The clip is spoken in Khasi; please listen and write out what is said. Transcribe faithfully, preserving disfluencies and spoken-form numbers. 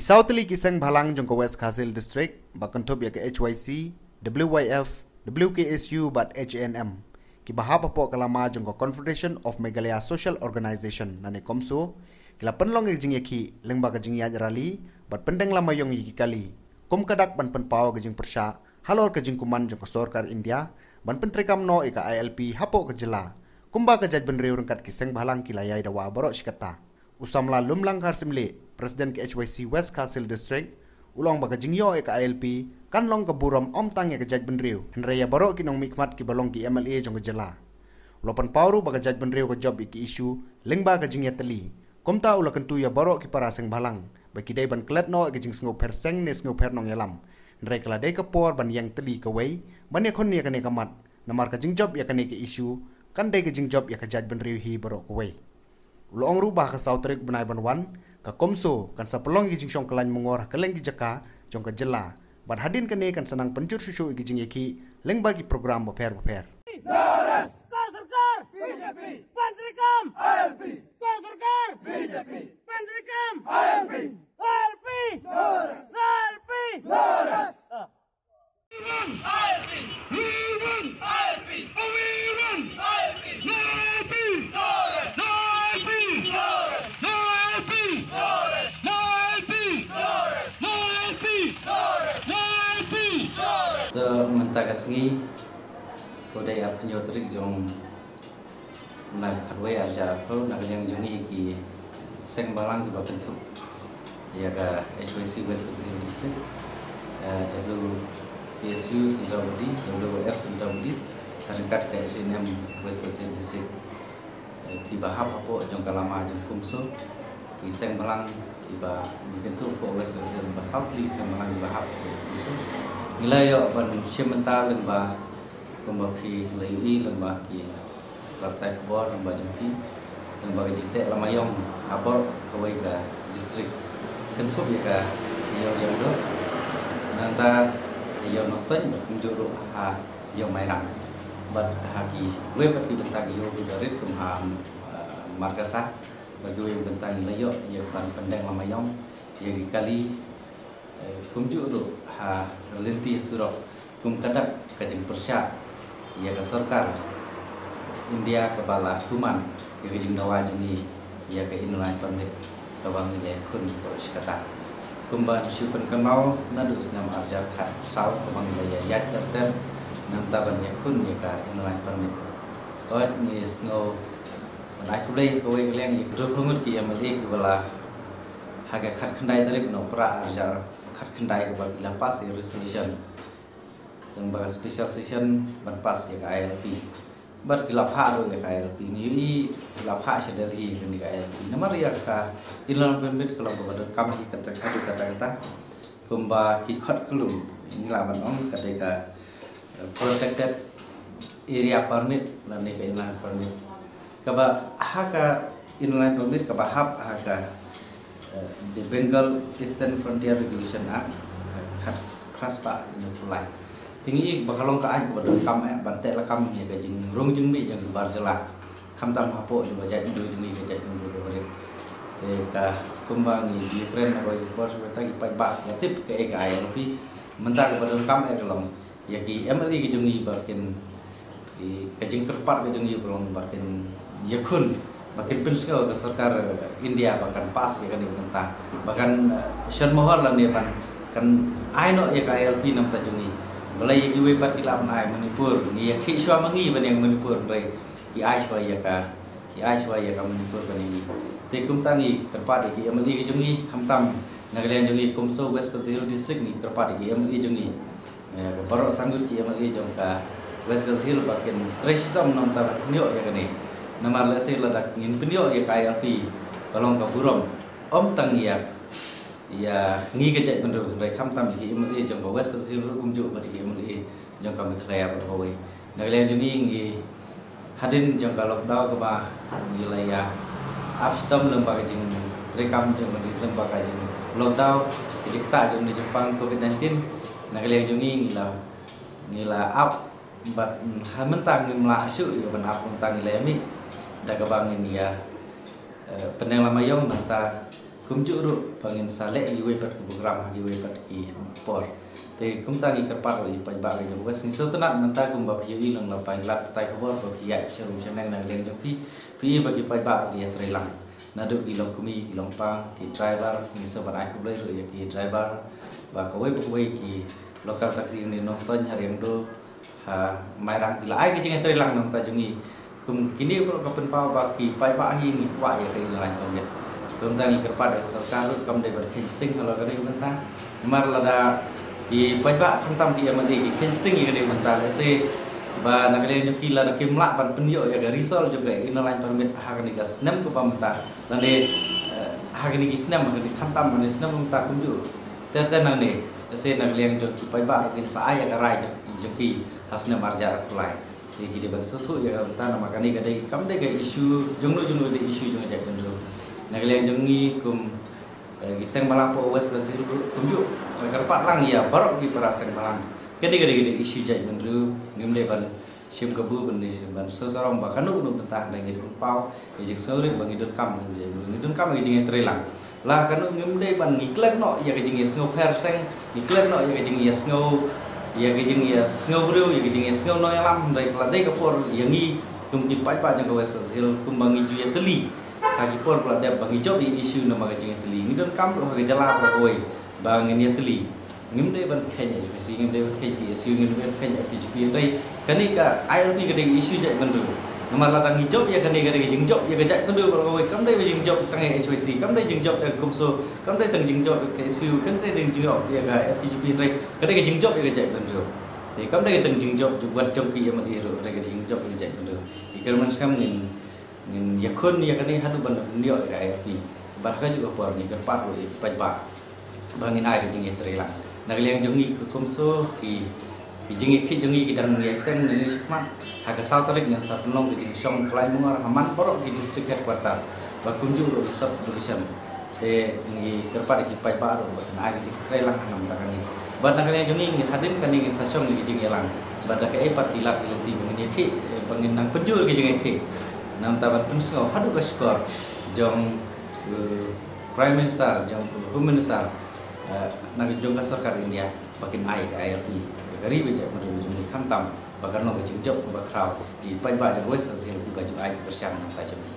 Saw tylli ki seng bhalang jong ka West Khasi Hills District, ba kynthup ïa ka H Y C, W Y F, W K S U bad H A N M, kiba hap hapoh ka lama jong ka Confederation of Meghalaya Social Organization, lane komso, ki la pynlong ïa ka jingïakhih lyngba ka jingïaid rally bad pyndeng lama ïong ïa ki kali, kum ka dak ban pynpaw ka jingpyrshah halor ka jingkuman jong ka sorkar India ban pyntreikam noh ïa ka I L P hapoh ka jylla, kumba ka jaitbynriew ryngkat ki seng bhalang ki la ïai dawa baroh shi katta. U samla Lumlang Kharsimlieh, President ka H Y C West Khasi Hills District, u la ong ba ka jingïoh ïa ka I L P kan long ka burom ym tang ïa ka jaitbynriew, hynrei ïa baroh ki nongmihkhmat kiba long ki M L A jong ka jylla. U la pynpaw ruh ba ka jaitbynriew ka jop ïa ki issue lyngba ka jingïatylli. Kumta u la kyntu ïa baroh ki para seng bhalang ba ki dei ban klet noh ïa ka jingsngewpher seng ne sngewpher nongïalam, hynrei ka la dei ka por ban ïeng tylli kawei ban ïakhun ïa kane ka mat, namar ka jingjop ïa kane ka issue kan dei ka jingjop ïa ka jaitbynriew hi baroh kawei. U la ong ruh ba ha ka saw tarik bnai ban wan, ka komso kan sa pynlong ïa ki jingshong kyllain mungor ha kylleng ki jaka jong ka jylla, bad hadien kane kan sa nang pynjur shuh shuh ïa ki jingïakhih lyngba ki program bapher bapher. Ka sorkar B J P ban treikam I L P. Ka sorkar B J P ban treikam I L P. I L P. I L P. Te mynta ka sngi, ko dei arphew tarik jong na ka khatwei arhajar arphew, na ka liang jong ngi ki seng bhalang kiba kynthup ïa ka H Y C West Khasi Hills District, eh, W K S U Central Body, W Y F Central Body, ryngkat ka H A N M West Khasi Hills District, eh, kiba hap hapoh jong ka lama jong komso, ki seng bhalang kiba ngi kynthup hapoh West Khasi Hills, ba saw tylli ki seng bhalang kiba hap hapoh komso. Ngi la ïoh ban shim bynta lyngba, kumba phi la ïohi lyngba ki lad pathai khubor lyngba jong phi, lyngba ka jingteh lama ïong ha baroh kawei ka district, kynthup ïa ka Ïew Riam Doh, nangta Ïew Nongstoiñ bad kumjuh ruh ha Ïew Mairang. Bad ha kiwei pat ki bynta ki ïew kiba rit kum ha, ah, Markasa, bad kiwei bynta ngi la ïoh ïa ban pyndeng lama ïong ïa ki kali, eh, kumjuh ruh ha lynti surok, kum ka dak ka jingpyrshah ïa ka sorkar India kaba la kuman ïa ka jingdawa jong ngi ïa ka Inner Line Permit kaba ngi la ïakhun baroh shi katta. Kumba shu pynkynmaw, naduh snem arhajar khatsaw kaba ngi la ïa ïaid ter ter, namar ban ïakhun ïa ka Inner Line Permit. Te ngi sngew ban ai khublei ha kawei ka liang ïa ki arphew ngut ki M L A kiba la, ha ka khatkhyndai tarik Nohprah arhajar khatkhyndai, kaba ki la pass ïa resolution lyngba ka special session ban pass ïa ka I L P. Bad ki la phah ruh ïa ka I L P. Ngi ïohi ki la phah sha Delhi kane ka I L P. Namar ïa ka Inner Line Permit ka long kaba donkam hi katta katta, kumba ki khot kyllum, ngi lah ban ong ka dei ka, eh, protected area permit lane ka Inner Line Permit. Kaba ha ka Inner Line Permit kaba hap ha ka, eh, the Bengal Eastern Frontier Regulation Act, eh, khatphra spah hynñiewphew lai. Te ngi ïohi ba ka long ka aiñ kaba donkam eh ban teh lakam ïa ka jingrung jingmih jong ki bar jylla, khamtam hapoh jong ka jaitbynriew jong ngi, ka jaitbynriew kaba rit. Te ka kumba ngi ju ïakren na kawei ka por, shu bynta ki paidbah ki la tip kaei ka I L P. Mynta kaba donkam eh ka long ïa ki M L A ki jong ngi ba kin, i, ka jingkyrpad ka jong ngi ba long ba kin ïakhun, ba kin pynsngew ka sorkar India ba kan pass ïa kane ka bynta, ba kan, eh, shon mohor lane ban kan ai noh ïa ka I L P na ka bynta jong ngi. Balei ïa kiwei pat ki lah ban ai? Manipur, ngi ïakhih shuwa ma ngi ban ïeng Manipur, hynrei ki ai shuwa ïa ka, ki ai shuwa ïa ka Manipur ban ïeng. Te kumta ngi kyrpad ïa ki M L A ki jong ngi, khamtam na ka liang jong ngi komso West Khasi Hills District, ngi kyrpad ïa ki M L A jong ngi, eh, baroh san ngut ki M L A jong ka West Khasi Hills ba kin trei shitom namar ban pynïoh ïa kane. Namar lehse lada ngin pynïoh ïa ka I L P, ka long ka burom ym tang ïa, ïa ngi ka jaitbynriew, hynrei khamtam ïa ki M L A jong ka West Khasi Hills ruh kumjuh bad ki M L A jong ka Meghalaya baroh kawei. Na ka liang jong ngi, ngi hadien jong ka lockdown kaba ngi la ïa ap shitom lyngba ka jingtreikam jong ka, lyngba ka jing lockdown, ka jingktah jong ka jingpang covid nineteen, na ka liang jong ngi, ngi la, ngi la ap bad, mm, ha mynta ngim lah shuh ïa ban ap, mynta ngi la ïa mih da kaba ngin ïa, eh, pyndeng lama ïong, nangta Kumjuh ruh ba ngin sa leh ïa kiwei pat ki program ha kiwei pat ki por. Te kumta ngi kyrpad ruh ïa ki paidbah ka jong West, ngi sngewtynnat mynta kumba phi ïohi lang na paidbah pathai khubor ba phi ïaid sharum shaneng na ka liang jong phi, phi ïohi ba ki paidbah ruh ki ïatreilang. Naduh ki longkmie, ki longpang, ki driver, ngi sngewbha ban ai khublei ruh ïa ki driver ba kawei pa kawei ki local taxi ne Nongstoiñ, ha Riangdo, ha Mairang, ki la ai ki jingïatreilang na ka bynta jong ngi. Kum kine baroh ka pynpaw ba ki paidbah hi ngi kwah ïa ka Inner Line Permit. Kumta ngi kyrpad ïa ka sorkar ruh kam dei ban kheiñ sting halor kane ka bynta. Namar lada ki paidbah khamtam ki MLA ki kheiñ sting ïa kane ka bynta, lehse ba na ka liang jong ki lada kim lah ban pynïoh ïa ka result jong ka Inner Line Permit ha kane ka snem kaba mynta, lane, eh, ha kane ki snem, ha kane khamtam ha kane snem mynta kumjuh. Ter ter nangne, lehse na ka liang jong ki paidbah ruh kin sa ai ïa ka rai jong, jong ki ha snem arhajar arphew lai. Te ki dei ban sngewthuh ïa ka bynta namar kane ka dei kam dei ka issue jong no jong no, ka dei issue jong ka jaitbynriew. Na ka liang jong ngi kum, eh, ki seng bhalang poh West Khasi Hills ruh kumjuh, ka kyrpad lang ïa baroh ki para seng bhalang. Kane ka dei, ka dei issue jaitbynriew, ngim dei ban shim kabu ban, ban sngewsih sarong ba kano kano bynta, hynrei ngi dei ban pynpaw ïa ka jingsngewrit ba ngi donkam, ngi donkam ïa ka jingïatreilang. La kano ngim dei ban, ngi klet noh ïa ka jingïasngew pher seng, ngi klet noh ïa ka jingïasngew, ïa ka jingïasngew briew, ïa ka jingïasngew nongïalam, hynrei ka la dei ka por ïa ngi kum ki paidbah jong ka West Khasi Hills kumba ngi ju ïatylli ha ki por ba la dep ba ngi jop ïa issue namar ka jingïatylli. Ngi donkam ruh ha ka jylla baroh kawei ba ngin ïatylli. Ngim dei ban kheiñ HYC, ngim dei ban kheiñ TSU, ngim dei ban kheiñ FKJGP, hynrei kane ka ILP ka dei ka issue jaitbynriew. Namar lada ngi jop ïa kane ka dei ka jingjop ïa ka jaitbynriew baroh kawei, kam dei ka jingjop tang ïa HYC, kam dei jingjop tang ïa ka CoMSO, kam dei tang jingjop ïa ka KSU, kam dei jingjop ïa ka FKJGP, hynrei ka dei ka jingjop ïa ka jaitbynriew. Te kam dei tang jingjop jong, wat jong ki MLA ruh, ka dei ka jingjop ïa ka jaitbynriew. Ïa kane mynta ngin, ngin ïakhun ïa kane haduh ban da pynïoh ïa ka ILP. Bad ha kajuh ka por ngi kyrpad ruh ïa ki paidbah ba ngin ai ka jingïatreilang. Na ka liang jong ngi ka CoMSO, ki, ki jingïakhih jong ngi ki dang ïai bteng nangne shakhmat. Ha ka saw tarik ngin sa pynlong ka jingshong khlaiñ mungor ha man baroh ki district headquarter bad kumjuh ruh ki sub division. Te ngi kyrpad ïa ki paidbah ruh ba kin ai ka jingïatreilang ha namar kane. Bad na ka liang jong ngi, ngi hadien kane ngin sa shong ïa ka jingïalang. Bad da kaei pat ki lad ki lynti ba ngin ïakhih, eh, ba ngin nang pynjur ïa ka jingïakhih. Namar ban pynsngew haduh ka shkor jong, eh, Prime Minister, jong Home Minister, eh, na ka jong ka sorkar India, ba kin ai ka ILP ïa ka ri bad jaitbynriew jong ngi, khamtam ba kan long ka jingjop kaba khraw ïa ki paidbah jong West Khasi Hills kiba ju ai jingkyrshan na ka bynta jong ngi.